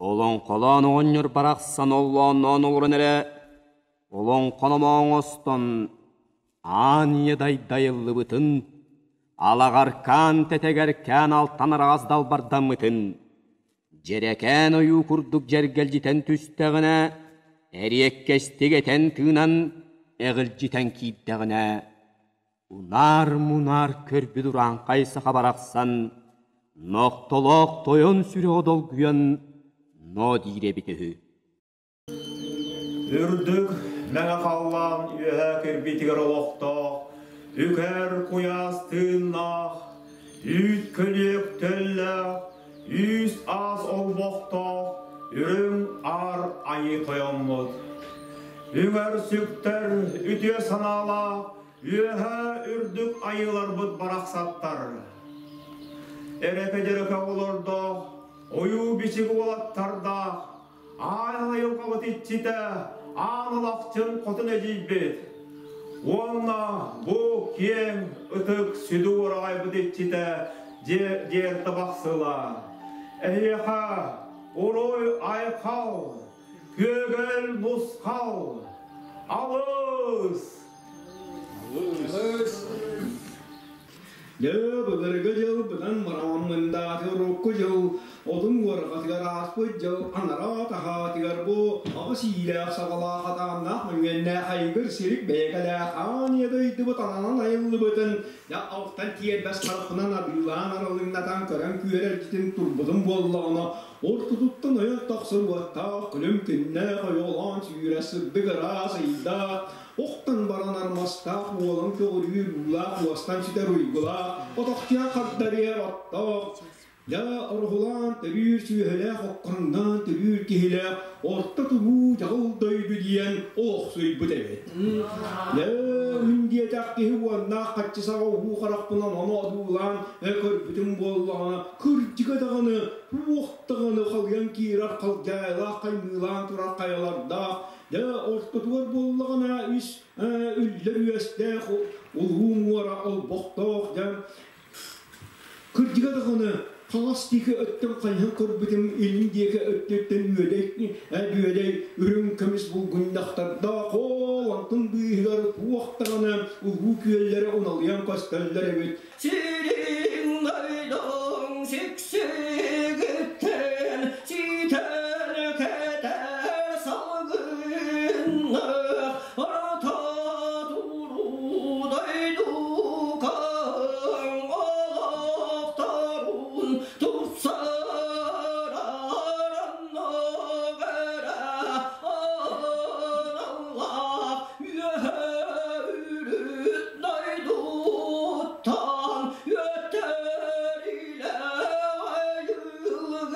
Олоҥхолоон оҕонньор барахсан оллоонноон олорон эрэ олоҥхономоон оҥостон аан ийэ дайдайыллыбытын, алаҕаркаан тэтэгэркээн алтан араҕас далбардаммытын, дьэрэкээн ойуу курдук дьэргэлдьитэн түстэҕинэ, эриэккэстик этэн-тыынан эҕилдьитэн киирдэҕинэ, Унаар-мунаар көрбүт урааҥхай саха барахсан нохтолоох тойон сүрэҕэ долгуйан ноо диир эбит үһү. Үрдүк мэҥэ халлаан үөһэ кирбиитигэр олохтоох, үкэр куйаас тыыннаах, үүт көлүөк төллөөх, үүс аас олбохтоох үрүҥ аар айыы тойоммут. Үҥэр сүктэр үтүө санаалаах Үөһээ үрдүк айыыларбыт барахсаттар. Эрэкэ-дьэрэкэ оҕолордоох, ойуу-бичик уолаттардаах, аан айылҕабыт иччитэ, аан алахчын хотун эдьиийбит. Уонна бу киэҥ ытык сүдү уораҕайбыт иччитэ дьиэ табахсыла. Эһиэхэ уруй айхал, күөгэл мусхал, алыс! Дьэ, былыргы дьыл быдан бараммындааты урукку дьыл отун уорҕатыгар ааспыт дьыл анараа таһаатыгар бу аҕыс иилээх саҕалаах атааннаах мөҥүөннээх айгыр сирик бэйэкэлээх аан ийэ дойдубут ананан айыллыбытын дьэ алтан тиэрбэс харахпынан арыылаан аралыҥнатан көрөн күөрэлдьитин турбутум буоллаҕына ортотуттан ойон тахсар уоттаах күлүм күннээх ойоҕолоон сүүрэ сырдык ыраас ыйдаах Охтон баран армастаах уолан көҕүрүүр уулаах уостан сүтэр уйгулаах, отохтуйан хардарыйар оттоох. Дьэ, ороһулаан төрүүр сүөһүлээх оккоҥноон төрүүр киһилээх орто туруу дьаҕыл дойду диэн олохсуйбут эбит. Дьэ, мин диэтэх киһи уоннаах хаччы саҕа уу харахпынан ону одуулаан көрбүтүм буоллаҕына, кырдьыга даҕаны, туох даҕаны халыйан киирэр халдьаайылаах хаймыылаан турар хайалардаах, дьэ, ортотугар буоллаҕына үс үллэр үөстээх улуу муора олбохтоох, дьэ, Кырдьыга даҕаны, хаҥас диэки өттүн хайыһан көрбүтүм, илин диэки өттүттэн үөдэй, үөдэй үрүҥ көмүс булгунньахтардаах, ол онтун быыһыгар туох даҕаны улуу күөллэрэ уналыйан көстөллөр эбит. Сириҥ дойдуҥ сиксигиттэн ситэн кэтэр салгыннаах орто туруу дойдукаҥ олохторун тупсарар оннугара аналлаах үөһэ үрүт дойдуттан үөттэрилэ айылгылыах.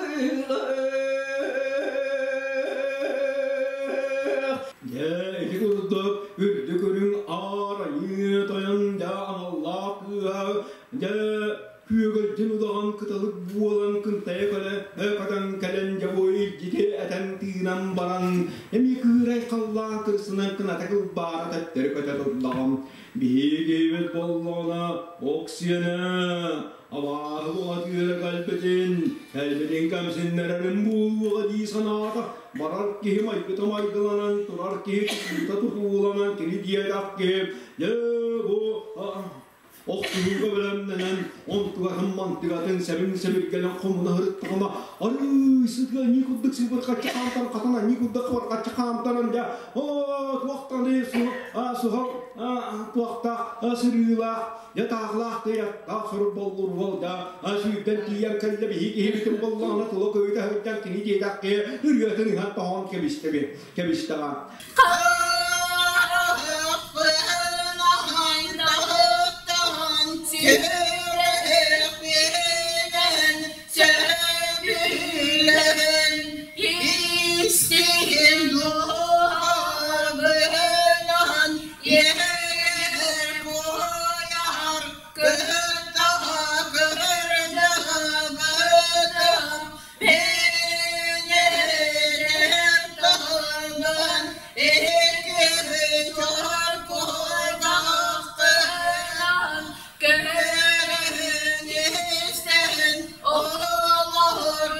Дьэ, ити курдук үрдүк үрүҥ аар айыы тойон дьэ аналлаах кыыһа дьэ күөгэлдьин удаҕан кыталык буолан кынтайа кэлэ көтөн кэлэн дьэ бу илдьити этэн тыынан баран эмиэ кыырай халлаан кырсынан кыната кылбаара төттөрү көтө турдаҕым. Биһиги буоллаҕына Оксиэна абааһы бухатыыра кэлбитин, кэлбитин кэмсиннэрэрим буолуоҕа дии санаата, барар киһи майгыта майгыланан, турар киһи тутуута тутууланан кини диэтэх киһи, дьэ бу охсуһууга бэлэмнэнэн, онтугатын мантыгатын сэбин-сэбиргэлин хомуна сырыттаҕына, арыы сытыа аньыы курдук сыппыт хаччы хаамтан хатан аньыы курдук хаччы хаамтаран дьэ оо туохтаны суһал туохтаах сырыылаах дьэ таахлаах тыйахтаах сурук боллур да сүүрдэн тиийэн кэллэ биһи киһибитин боллоҕуна тула көйүтэ сылдьан кини диэтэххэ ырыатын ыһан тоһоон кэбистэби кэбистэҕэ. Истиһим дуоһабынан иһэр буойар кытта кырдьаҕатым бэйэлэрин туһунан икки чоркуйдахтынан көрөн истэн олорор.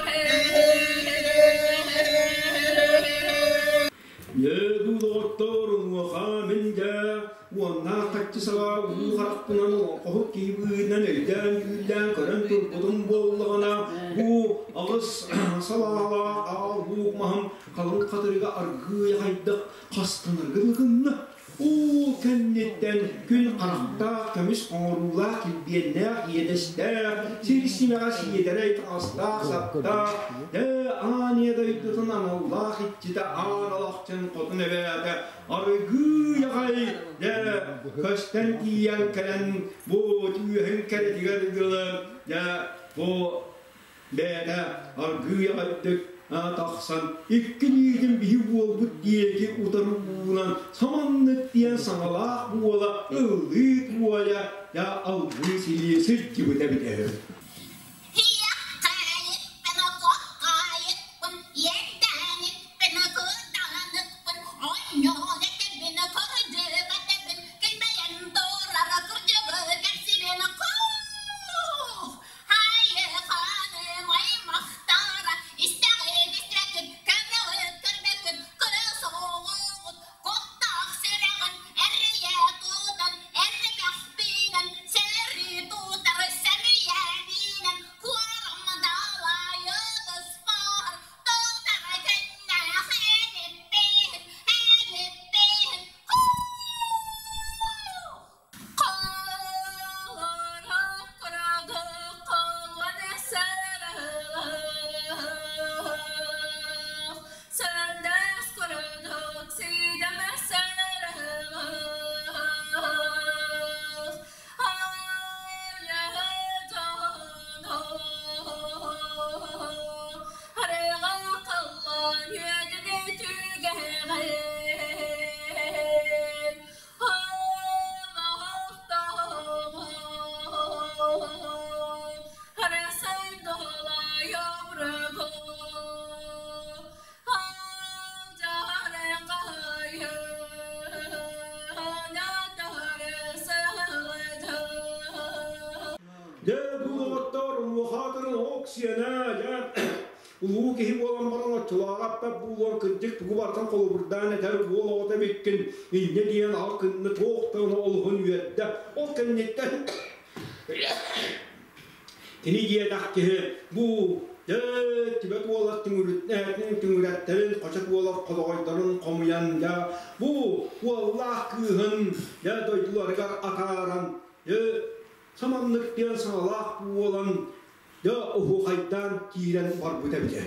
Дьэ, доҕоттоор, онуоха мин дьэ уоннаах хаччы саҕа уу харахпынан олоҥхоһут киһи быһыытынан өйдөөн-дьүүллээн көрөн турбутум буоллаҕына, бу аҕыс салаалаах аал луук маһым халыҥ хатырыга аргыый хайдах хастанарга дылы гынна. Ол кэнниттэн күн харахтаах, көмүс хоҥоруулаах, килбиэннээх, иэдэстээх, сир симэҕэ сиэдэрэй таҥастаах, саптаах, ээ, аан ийэ дойдутун аналлаах иччитэ Аан Алахчын хотун эбээтэ арыгыы аҕай дьэ көстөн тиийэн кэлэн бу түөһүн кэрэтигэр дылы дьэ бу бэйэтэ аргыый аҕайдык тахсан икки илиитин биһи уолбут диэки утары уунан саманнык диэн саҥалаах буола ыллыы туойа я алгыы силии сылдьыбыт эбитэ үһү. Куттаах сүрэҕин эрийэ тутан, эрбэхпинэн сэрии тутар сэмийэ. сиэнэ дьэ улуу киһи буолан баран оччолооҕу аппат буолуон кырдьык тугу барытын холобурдаан этэр уол оҕото эбиккин инньэ диэн аҕа кынна туох да олуһун үөрдэ ол кэнниттэн кини диэтэх киһи бу Түбэт уолар түҥүрэттэрин, хочот уолар холоҕойдорун хомуйан дьэ бу уоллаах кыыһын дьэ дойдуларыгар атааран дьэ саманнык диэн саҥалаах буолан дьэ оһуохайдаан киирэн барбыт эбитэ.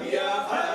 Yeah.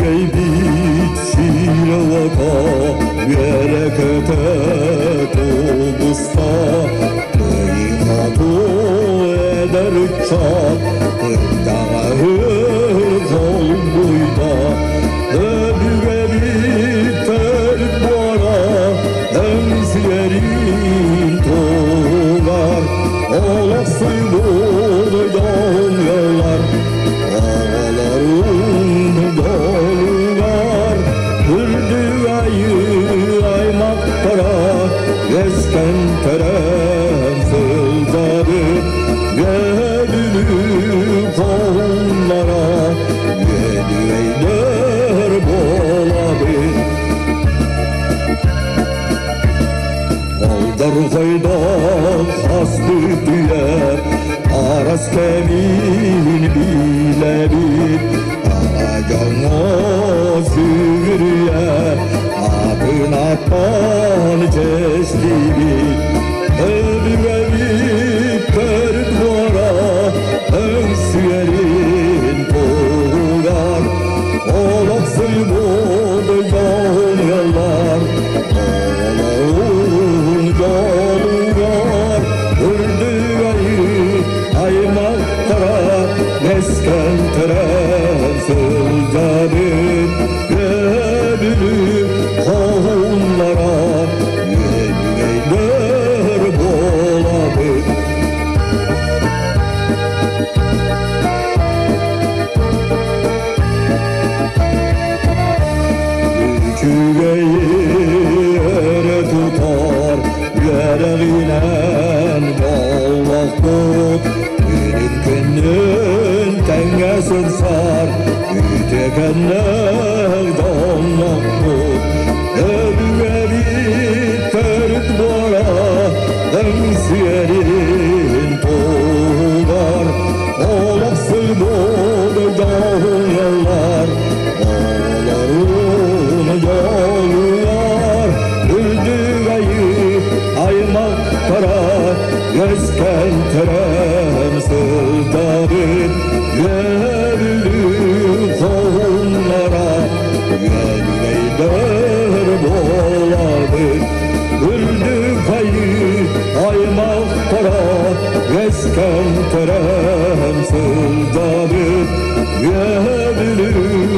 Өбүгэйбит сиирэ-уота үөрэ-көтө тубуста. Кыайыы-хотуу эдэр ыччат кырдаҕаһы холбуйда. Өбүгэбит төрүт буора эҥсиэрин туһугар олох сыйбыт дьоһун оҕолорун долугар үрдүк айыы аймахтара үөскэн төрөөн сылдьабыт үөдүлүү хоһуннара үөдүөйдөр буолабыт. Алдырҕайдаах хаспыт үйэ арас кэмин билэбит, аҕа дьоҥҥо сүгүрүйэ атын аттан чэстибит. Өбүгэбит төрүт буора өҥсүөрүн туһугар олох сыйбыт дьоһун ыаллар оҕолорун дьолугар үрдүк айыы аймахтара үөскэн-төрөөн сылдьабыт үөбүлү хоһуннара үөдүгэйдэр буолабыт. Үчүгэйи өрө тутар үөрэҕинэн буоллахпыт, күнүн күннүн тэҥҥэ сырсар үтүөкэннээх дьоннохпут. Өбүгэбит төрүт буора эҥсиэрин туһугар олох сыйбыт дьоһун ыаллар оҕолорун дьолугар үрдүк айыы аймахтара үөскэн төрөөн сылдьабыт үөбүлүү хоһуннара үөдүгэйдэр буолабыт. Үрдүк айыы аймахтара үөскэн төрөөн сылдьабыт үөбүлүү.